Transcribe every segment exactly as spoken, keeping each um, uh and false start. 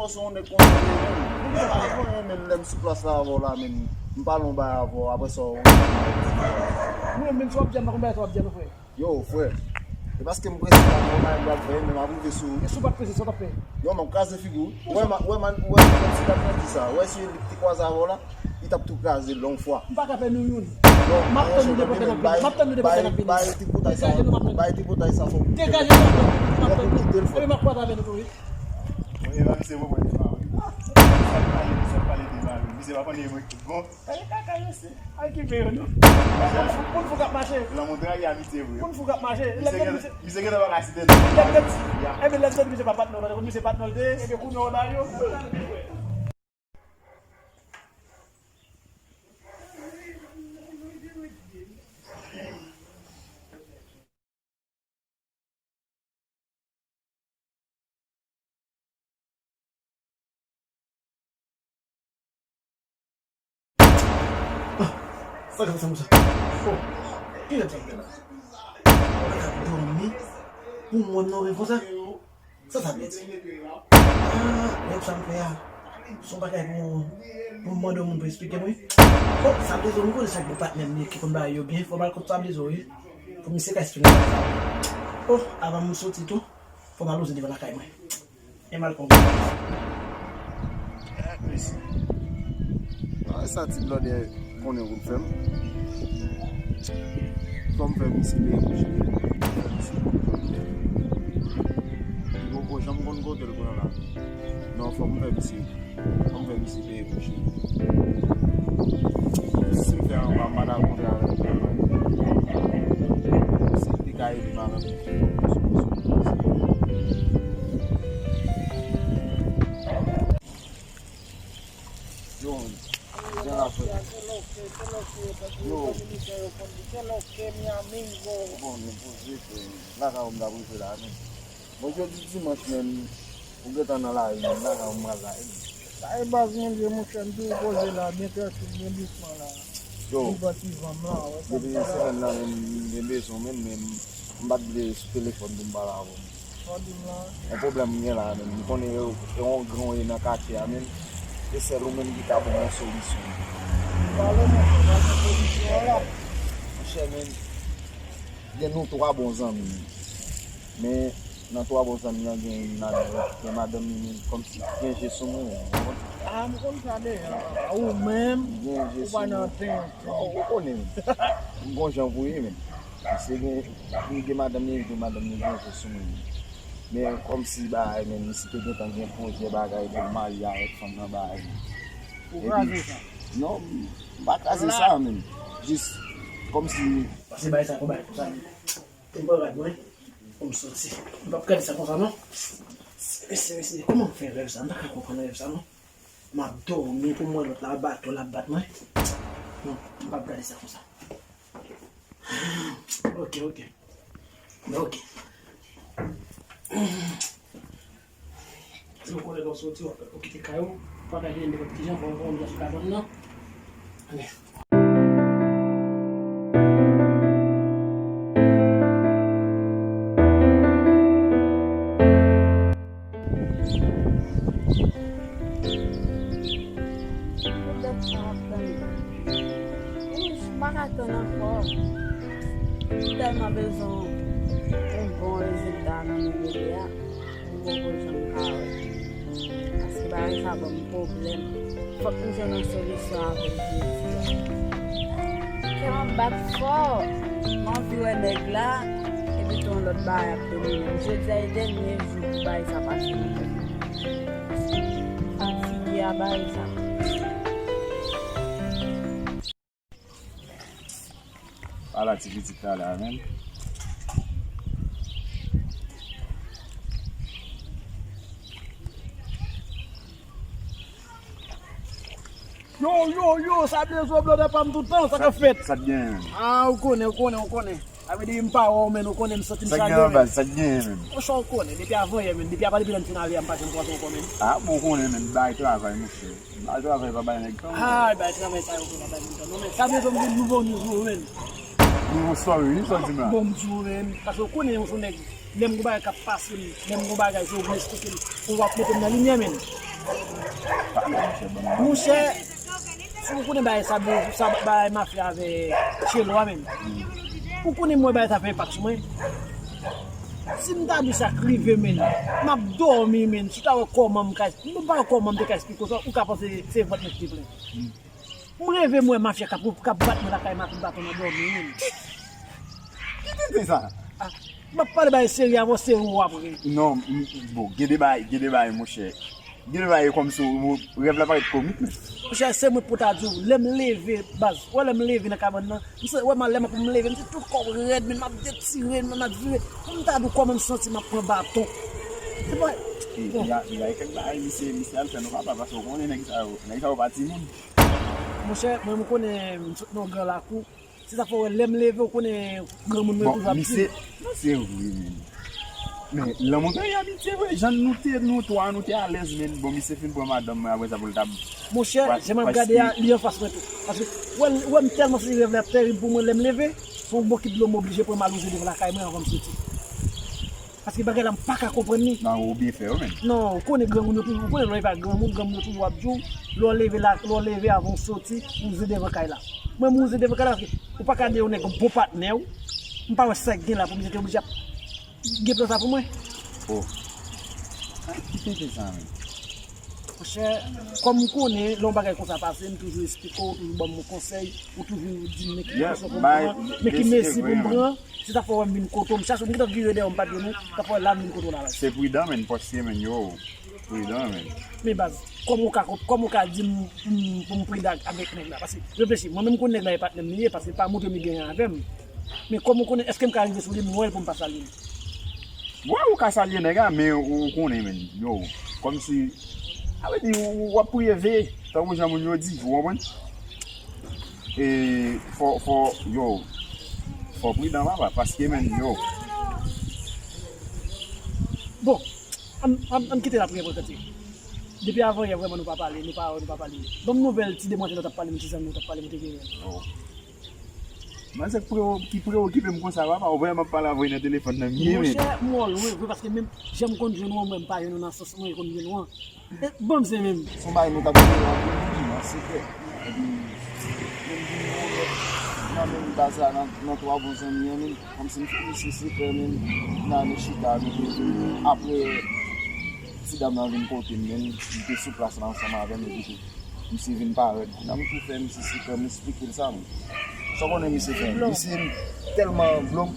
Se yon nèg konsa m ye menm. M pa gen anyen menm lè m sou plas la avè w la menm. M pale yon bagay avè w, apre sa w. Ou menm, menm si w ap di a, m pa konn bagay sa w ap di a non, frè. Yo, frè. E paske m prese la, m wè bagay m pral fè, men m ap rive sou ou. E si w pa t prese, sa w t ap fè? Yo, m ap kraze figi w. Ou wè, ma- wè, man, ou wè, kòm si l ap nan di sa. Ou wè, si li te kwaze avè w la, li t ap tou kraze l yon fwa. M pa ka fè nou youn. M ap tann nou nenpòt lè n ap vini. M ap tann nou nenpòt lè n ap vini. Bay tripotay sa. Degaje nou, m ap tann nou. Degaje nou, m ap tann nou. Epi m ap kwaze avè nou tou, wi. Mwen, e pa misye, mwen, mwen, mwen. Misye ap pale, misye ap pale de mari. Misye pa konnen mwen ki bon. Gade kaka yo se. Al kipe yo non. Pou n fou k ap mache. Lanmou trè gen amitye vre. Pou n fou k ap mache. Misye gen, misye gen nan baka site non. Lèt tèt. Ebyen lèt tèt misye pa patnè w, misye patnè w te, ebyen kounye w la yo. Ah, sa k ap fè m sa? Oh, kilè m sa m fè la? Mwen t ap dòmi pou m wè m nan rèv konsa. Sa sa vle di? Ah, rèv sa m fè a, se yon bagay pou, pou m mande yon moun pou eksplike m, wi. Bon, Sablezo, m konnen sa gen patnè m li ki konn bagay yo byen, fò m al kot Sablezo, wi. Pou misye ka eksplike m bagay sa. Oh, avan m soti tou, fò m al loje devan lakay mwen. E m al konprann. Ah, mèsi. Ah, sa ti blòdè. Konnen pou l fè m. Fò m fè misye peye bouch li. Fò m fè misye peye bouch li. Li poko janm konn kote l pran la. Non, fò m fè misye. Fò m fè misye peye bouch li. Si m fè anba, m pa ta kontre avè l. Si l te ka ede m avè m. Yo, jan la fè. Yo. Bon, nou poze, frè. Lakay ou m t ap rive la, men. Bon, jodi dimanch, men, ou gentan nan lari, men, lakay ou m pral la, men. Sa e baz Bondye, monchè, m toujou poze la, byen trankil, byen dousman la. Yo, depi yon semèn nan, men, m gen bezwen, men, men, m pa t vle sou telefòn pou m pale avè w. Yon pwoblèm m gen la menm. M konnen e yon gran w ye nan katye a menm. Se sèl ou menm ki ka ban m yon solisyon. Pale monchè, ba m yon solisyon la. Monchè menm, gen nou twa bon zanmi menm. Men nan twa bon zanmi an gen youn ladan yo ki gen madanm li menm kòmsi gen je sou mwen. Ah, m konn sa deja. Ou menm, ou pa nan tenten. Ou konnen menm. M gon jan pou ye menm. Misye gen, li gen madanm li, li gen madanm li, gen je sou mwen. Men kòmsi bagay, men misye te gentan gen pwojè bagay pou l marye avèk fanm nan bagay. Ou kraze sa? Non, m pa kraze sa, men jis kòmsi. Pase bagay sa, pou bagay pou sa, men. Te m pran rad mwen, pou m soti. M p ap gade sa konsa, non. Mesye, mesye, kòman m fè rèv sa? M pa ka konprann rèv sa, non. M ap dòmi pou m wè lòt la, bato l ap bat mwen. Non, m p ap gade sa konsa. Ok, ok. Ok. Se yon kolèg w ap soti, w ap, w kite kay ou, w pa ka gen nenpòt kijan, fò, fò w vin sou kay bann nan. Ok. Poutèt sa m ap tann. Wi, m pa ka tann ankò. M tèlman bezwen yon bon rezilta nan men bebe a. M poko janm ka wè. Paske bagay sa ban m pwoblèm. Fòk m jwenn yon solisyon avè l jodi a. Kè m ap bat fò. M anvi wè nèg la, epi tou yon lòt bagay ap domine m. Jodi a e dènye jou pou bagay sa pase nan tèt mwen. Fatige a bagay sa. Ala ti pitit la la menm. Yo, yo, yo, sa byen zo blòdè pa m tout tan, sa k ap fèt? Sa k gen menm? Ah, ou konnen, ou konnen, ou konnen. Sa vle di m pa wè w, men ou konnen m santi m chaje, men. Sa k gen, baz? Sa k gen menm? Monchè, ou konnen, depi avan yè, men, depi apa depi lè n fin ale a, m pa janm kwaze w ankò, men. Ah, bon, ou konnen, men, bay travay, monchè. Bay travay pa bay nèg tan. Ah, bay travay sa yo pou pa bay moun tan. Non, men, sa vle di m gen nouvo news pou ou, men. Nouvo story, wi, sa w di m la. Bon, m di w, men, paske ou konnen, yon sou nèg, lè m gon bagay k ap pase m, lè m gon bagay, se ou pou m eksplike m, ou ap mete m nan limyè, men. Monchè, si w konnen bagay sa, sa bagay mafya avèk Chelo a menm. Ou konnen mwen bagay sa fè enpak sou mwen. Si m ta di sa k rive menm, m ap dòmi menm. Si w ta wè kòman m ka, m pa wè kòman m te ka eksplike w sa, ou ka panse se vant mwen ki te plen. M reve m wè mafya k ap, k ap bat mwen lakay m ak baton nan dòmi menm. Ki tenten sa? Ah, m ap pale bagay serye avè w, serye w ap ri. Non, m- bon, gen de bagay, gen de bagay, monchè. Gen de bagay kòmsi w- rèv la parèt komik, men. Monchè, se mwen pou ta di w, lè m leve, baz, wè lè m leve nan kabann nan, m se, wè malè m ap m leve, m se tout kò m rèd, men m ap detire, men m ap vire, pou m ta di w kòman m santi m ap pran baton. Se pa- E, bon. Pi a, pi a, e kèk bagay, misye, misye al fè non papa, paske w konnen nèg sa yo, nèg sa yo pa timoun. Monchè, mwen, m konnen m sot nan yon gran lakou. Se sa fè w wè lè m leve, w konnen granmoun mwen toujou ap di m. Bon, misye, se vre, men. Men, lanmou gen abitye vre, jan nou te, nou twa, nou te alèz, men. Bon, misye fin pran madanm mwen, apre sa, pou l ta. Monchè, jan m ap gade a, li anfas mwen tou. Paske, wè, wè m tèlman santi rèv la ap terib pou mwen lè m leve, se yon bokit dlo m oblije pran m al wouze devan lakay mwen anvan m soti. Paske bagay la, m pa ka konprann li. Non, ou byen fè wi, men. Non, ou konnen granmoun yo toujou, ou konnen lè w pa granmoun, granmoun yo toujou ap di w, lè w leve la, lè w leve avan w soti, ou vin devan kay la. Mwen, mwen vin devan kay la, paske ou pa ka de yon nèg bon patnè w, m pa wè sa k gen la pou misye te oblije ap gen plan sa pou mwen. Oh. Ki tenten sa, men. Monchè, kòm m konnen, lè yon bagay konsa pase, m toujou eksplike w, ou toujou ban m yon konsèy, ou toujou di m men ki prekosyon pou m pran, men ki mezi pou m pran. Se sa fè w wè m vin kote w, m chache w, m gentan vire dèyè w, m pa t jwenn ou, sa fè w la m vin kote w la, baz. Se pridan, men, paske, men, yo, pridan, men. Men, baz, kòman w ka, kòman w ka di m pou m, pou m pridan avèk nèg la? Paske, reflechi, mwen menm m konnen nèg la e patnè m li ye, paske l pa montre m li gen anyen avè m. Men kòman w konnen, èske m ka rive sou li, m wè l pou m pa salye l? Wè, ou ka salye nèg la, men ou konnen, men, yo, kòmsi, sa vle di, ou, w ap priye veye, tankou jan moun yo di, ou konprann? E fò, fò, yo, fò pridan, papa, paske, men, yo. Bon, ann, ann, ann kite l ap reprann kantik. Depi avan yè, vrèman, nou pa pale, nou pa, nou pa pale. Ban m nouvèl ti demwazèl ou t ap pale m, ti zanmi ou t ap pale m, ou te genyen. Oh. Manzè ki prewo-, ki preokipe m konsa, papa, ou wè m ap pale avè w nan telefòn nan, m ye, men. Monchè, m wè w lwen vre, paske menm jan m konn jwenn ou an, mwen, m pa jwenn ou nan sans mwen konn jwenn ou an. E, bon, m se menm. Se yon bagay nou t ap goumen an, an sekrè. Epi, menm vin yon lòt nan menm baz la, nan, nan twa bon zanmi an, menm, kòmsi m fè misye sekrè, menm, nan nou chita, nou te, apre, ti dam nan vin kote m, menm, li te sou plas la ansanm avè m, epi tou. Misye vin parèt. Kounya m tou fè misye sekrè, m esplike l sa, mwen. Sa w konnen misye fè? Misye tèlman blo m,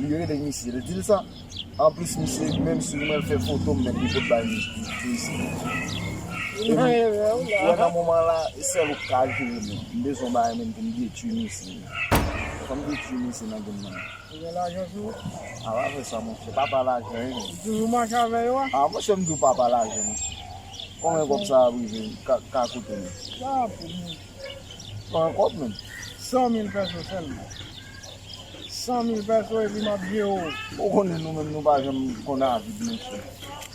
li rele misye, li di l sa. Anplis, misye menm sou mwen, l fè foto m, mèt li pot bay misye. Epi, wè nan moman la, e sèl ou k ka jere mwen. M bezwen bay menm pou m detwi misye. Fò m detwi misye nan game nan. Ou gen lajan sou ou? A, pa fè sa, monchè. Papa lajan, wi, men. Ou toujou mache avè yo a? A, monchè, m di w papa lajan, men. Konbyen kòb sa ap rive, ka, ka koute, men? Sa pou moun. Konbyen kòb, men? San mil pèso sèlman. San mil pèso epi m ap jere w. Ou konnen nou menm, nou pa janm konn avid, monchè.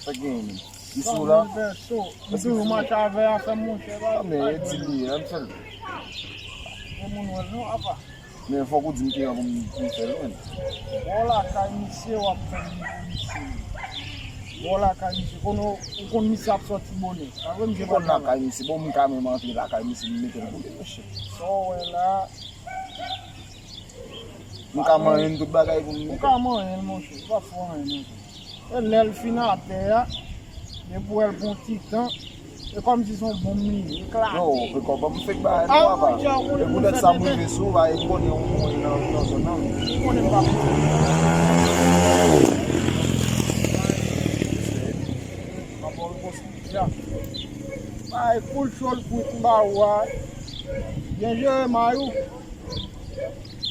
Sa k genyen, men? Li sou la? San mil pèso. M toujou mache avè afè m, monchè, pa. A, men e di li, an fè l. Gen moun wè l non, apa. Men fòk ou di m kijan pou m, pou m fè l, men. Wè w lakay misye, w ap fè m pou misye. Wè w lakay misye, konnen w, ou konn misye ap sòti bonè. Pa vre, misye pa konn lakay misye, bon, m ka menm antre lakay misye, m mete l kote, monchè. Sa w wè la. M ka manyen tout bagay pou m mete. Ou ka manyen l, monchè, ou pa fè anyen, non. E lè l fin atè a, depi w wè l pran ti tan, e kòmsi se yon bonm li ye, eklate. Non, e kòman m fèk ba nou, papa? E poutèt sa m rive sou ou, pa e konnen ou, ou nan, nan zòn nan. Ou konnen m pa konnen. M ap ba w l konsa deja. Bay koul cho l kwit m ba ou a. Byen jere may ou.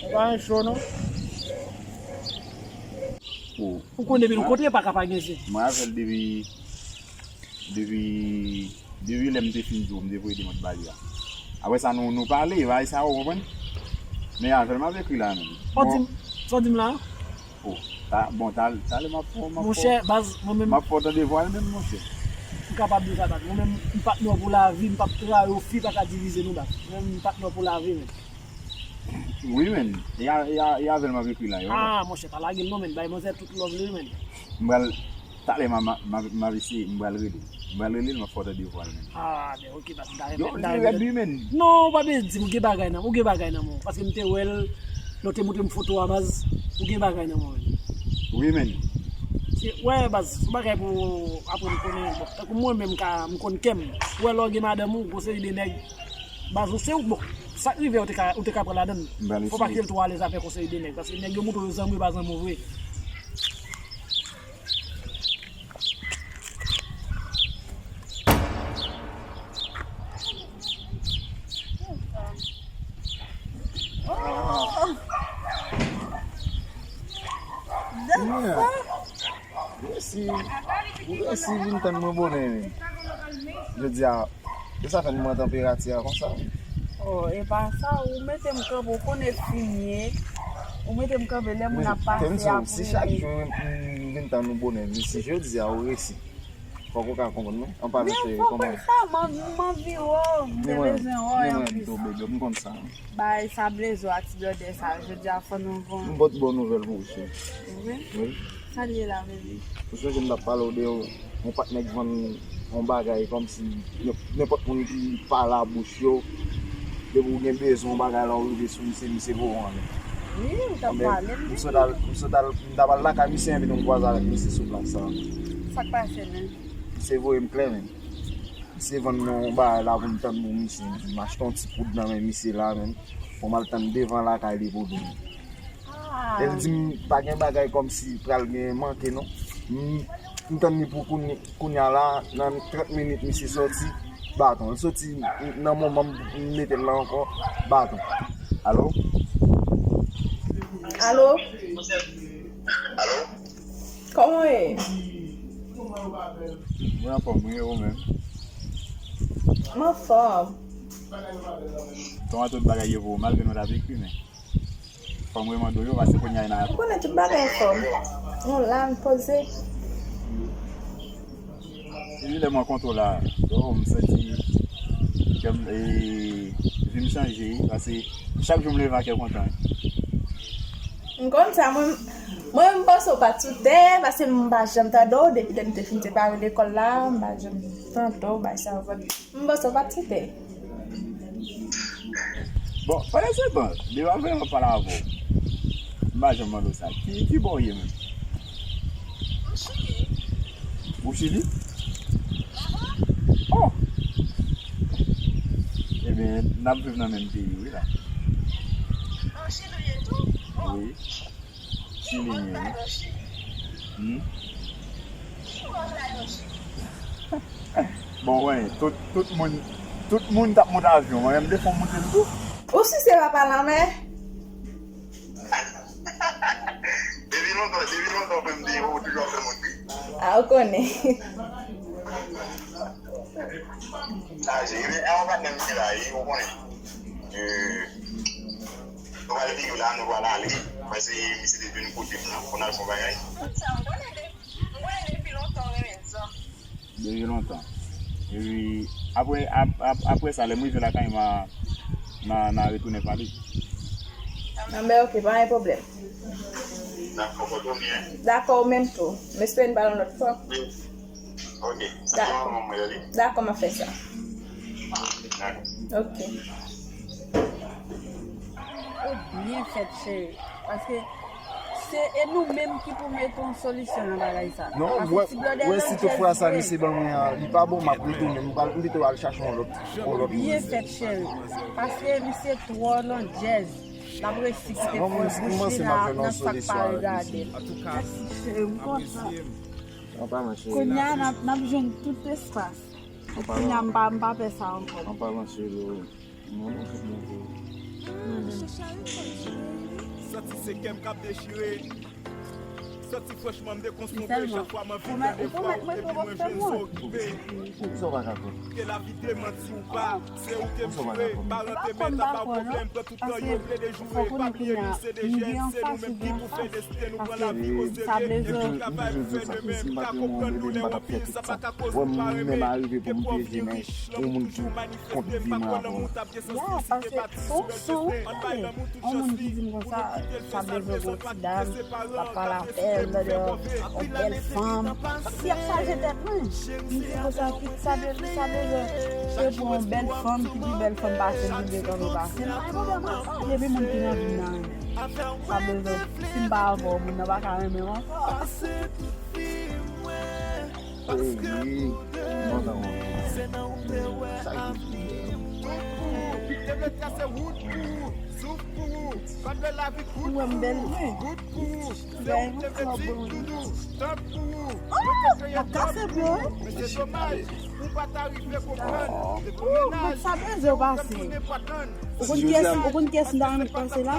E pa yon cho, non. Ou konnen depi nou kontre pa ka pa gen zen. Mwen avè l depi, depi, depi lè m te fin di w, m te voye demande ba li a. Apre sa, nou, nou pale, bagay sa, ou konprann? Men avè l m ap ekri la menm. Sa w di m, sa w di m la? Oh, ta, bon, ta, talè m ap fè, m ap fè. Monchè, baz, mwen menm. M ap fè w tande vwa l menm, monchè. M kapab di w sa, baz. Mwen menm, m patnè w pou lavi, m p ap trayi w, fi pa ka divize nou, baz. Mwen menm, m patnè w pou lavi, menm. Wi, men. E a, e a, e avè l m ap ekri la, yo. Ah, monchè, pa lage l non, men. Bay manzè tout love li, men. M pral, Talè m a, m a, m a, m a eseye, m pral rele. M pral rele l, m ap fè w tande vwa l menm. Ah, men ok, paske m ta renmen, m ta renmen. Yo, li rèd wi, men. Non, ou pa bezwen di m, ou gen bagay nan, ou gen bagay nan men w. Paske m te wè l, lè w te montre m foto a, baz, ou gen bagay nan men w. Wi, men. Se, wè, baz, se yon bagay pou aprann konnen. Bon, tankou mwen menm, ka, m konn kè m. Ou wè, lè w gen madanm ou, gon seri de nèg, baz, ou se ou, bon, sa k rive, ou te ka, ou te ka pran ladann. Fò w pa kite l twò alèz avèk yon seri de nèg, paske nèg yo montre w yo zanmi, yo pa zanmi w vre. Resi, resi vin tann mwen bonè, men. Jodi a, e sa fè n mwen tanperati a konsa. Oh, e pa sa, ou mete m kanpe, ou konnen l fini. Ou mete m kanpe, lè moun ap pase ap rele. Si chak jou m, m vin tann ou bonè, men si jodi a ou resi, fòk ou ka konprann mwen. An palan cheri, kòman? Men fòk sa, m anvi, m anvi wè w, m te bezwen wè w anplis. Tou, baby, m konn sa. Bay sa Blaze ak ti blòdè sa, jodi a fò nou vann. M pote bon nouvèl pou ou, cheri. Wi? Wi. Sa l ye la, baby? Ou sonje m t ap pale w de yon, yon patnè k vann yon bagay kòmsi nenp-, nenpòt moun ki pale a bouch yo, depi w gen bezwen yon bagay la, w rive sou misye, misye voye w anlè. Wi, ou t ap pale m de li. M sot al, m sot al, m t ap al lakay misye, epi m kwaze avèk misye sou plas sa. Sa k pase menm? Misye voye m klè menm. Misye vann mwen yon bagay la pou m tann pou misye. M achte yon ti poud nan men misye la menm. Pou m al tann devan lakay li pou li. Ah. E l di m pa gen bagay kòmsi pral gen manke non. M, m tann li pou kounye, kounye a la, nan trant minit misye sòti, baton. L sòti nan moman m mete l la ankò, baton. Alo? Alo? Alo? Kòman w ye? Mwen anfòm, wi, e ou menm? M anfòm. Kòman tout bagay ye pou ou, malgre nou t ap ekri, men fò m remande w yo, paske kounye a n a... Ou konnen tout bagay anfòm. Nou la, n poze. Depi lè m rankontre w la, oh, m santi kè m, e, vi m chanje, wi, paske chak jou m leve a kè kontan, wi. M konn sa, mwen, mwen m panse w pa t sou tè, paske m pa janm tande w, depi lè m te fin separe lekòl la, m pa janm tande w, bay sa w konn. M panse w pa t sou tè. Bon, pandan se tan, depi avan m ap pale avè w, m pa janm mande w sa. Ki, ki bò w ye menm? M Chili. Ou Chili? Ahan. Oh! Ebyen, n ap viv nan menm peyi, wi, la. An Chili w ye tou? Oh. Wi. Chili m ye, wi. Hmm? Bon, wè, tout, tout moun, tout moun t ap monte avyon, mwen menm m te fè w monte l tou. Ou si se papa lanmè? Depi lontan, depi lontan, mwen m te, ou toujou ap fè moun ri. Ah, ou konnen. Sa, se, e, e, ou pa menm ki la, e, ou konnen. E, nou pral vini la, nou pral ale. Mwen se misye te vin kote m nan, pou n al fè yon bagay. Tout sa, m konnen de, m konnen depi lontan, w renmen zòm. Depi lontan. Epi, apre, ap-, ap-, apre sa, lè m rive lakay mwen, n a, n a retounen pale. Anben, ok, pa gen pwoblèm. Dakò, pòte w byen. Dakò, ou menm tou. M espere n pale yon lòt fwa. Ok. Dakò. Dakò, m ap fè sa. Ok. Ou byen fèt, cheri. Paske se, e nou menm ki pou mete yon solisyon nan bagay sa. Non, mwen, mwen, si tout fwa sa misye ban mwen an, li pa bon, m ap retounen. M pral, m pito al chache yon lòt, yon lòt moun. Ou byen fèt, cheri. Paske misye twò nan djèz. L ap resi kite fè bouch li nan, nan sa k pa regade l. Mèsi, cheri, m kontan. Kounye a, n ap, n ap jwenn tout espas. Kounye a, m pa, m pa pè sa ankò. An palan, cheri, non, non, tout bon pou ou. Santi se kè m k ap dechire. Santi franchman m dekonsantre chak fwa m anvi tande vwa w epi mwen jwenn sa w okipe. Ke lavi te manti ou pa, se ou ke m jire. Paran te mèt ap ba w pwoblèm, pran tout tan yo plede joure. Pa bliye nou se de jèn, se nou menm ki pou fè desten nou, pran lavi oserye epi travay pou fè demen. M ka konprann doulè w anpil, sa pa ka koz ou pa renmen. Ke pwòv li rich, lanmou toujou manifeste, m pa kwè lanmou t ap gen sans li si te pa ti sou bèl desten. Ann bay lanmou tout chans li pou nou kite l fè sa l vle san pa kite separan. L ap pale avè l, Tande yon bèl fanm. Si ap chaje tèt mwen, m di konsa, ki sa de, sa bezwen se pou yon bèl fanm ki pi bèl fanm pase m, ki pi bèl fanm pase m, pa gen pwoblèm ak sa. Depi moun ki nan vi m nan renmen m, sa bezwen, si m pa avè w, moun nan pa ka renmen m ankò. Eyi, kontan mwen. Sa ki pi bèl. Ou wè m bèl vre. Gay, mwen fò bon. Oh, m ap kase pye w. Oh, mwen sa bezwen pase. Ou konn kiyès, ou konn kiyès m ta renmen pase la?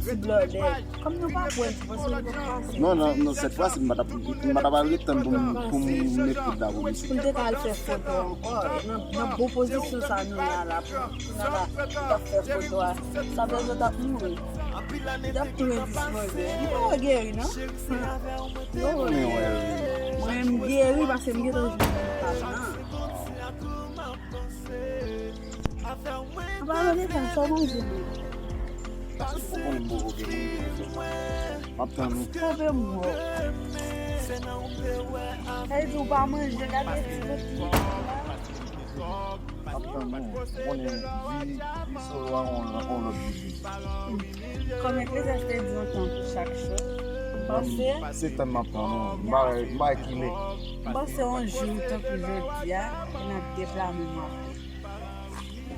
Ti blòdè. Kòm nou pa bwè, m panse nou pap pase. Non, non, non, sèt fwa si m pa t ap, m pa t ap al ret tann pou m, pou m met kout la pou misye. Pou m te ka al fè foto ankò. Nan, nan bon pozisyon sa nou ye a la, pou nou la, nou t ap fè foto a. Sa bezwen t ap mouri. Li t ap tou endispoze. Li pa wè geri, non? Yo, mwen, mwen, m geri paske m gentan jwenn yon pam nan. An palan de sa, sa w manje menm? Ou konn m poko gen manje. M ap tann ou. Twonpe m, bro. Sa vle di w pa manje, gade ti bout li la. M ap tann ou. Ou konnen vi, vi solo a yon, yon lòt vi. Kòm Eklezyas te di yon tan pou chak chòz, m panse. Se tann m ap tann ou. M pa, m pa wè ki lè. M panse yon jou tankou jodi a, n ap deplase menm ankò.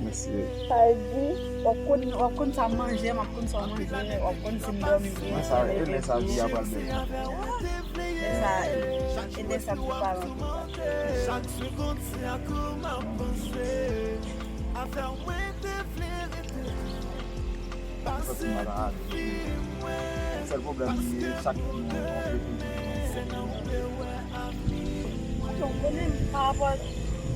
Mèsi. Sa vle di, w ap konn, w ap konn sa m manje, m ap konn sa w manje, w ap konn si m dòmi byen, si m leve byen. Lè sa, e lè sa vi a pral bèl. Lè sa, e lè sa m te pale anpil. Chak segonn se ak ou m ap panse. Afè mwen te vle rete. Sòti mal a ale. Sèl pwoblèm li ye, chak moun gen yon pwoblèm. Bon, konnen m pa rapò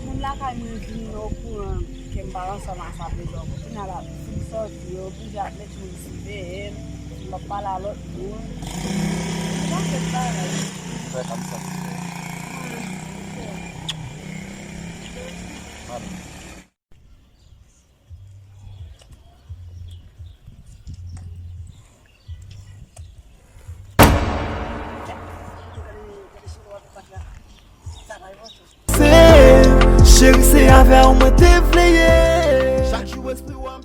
moun lakay mwen vin okouran ke m pa ansanm ak sa prezan. Kounye a la, si m sòti, yo oblije ap met moun siveye m, m p ap pale a lòt moun. Se yon pakèt bagay. Fè kòm sa. Madanm. Se, cheri, se avè w mwen te vle ye. Chak jou espri w ap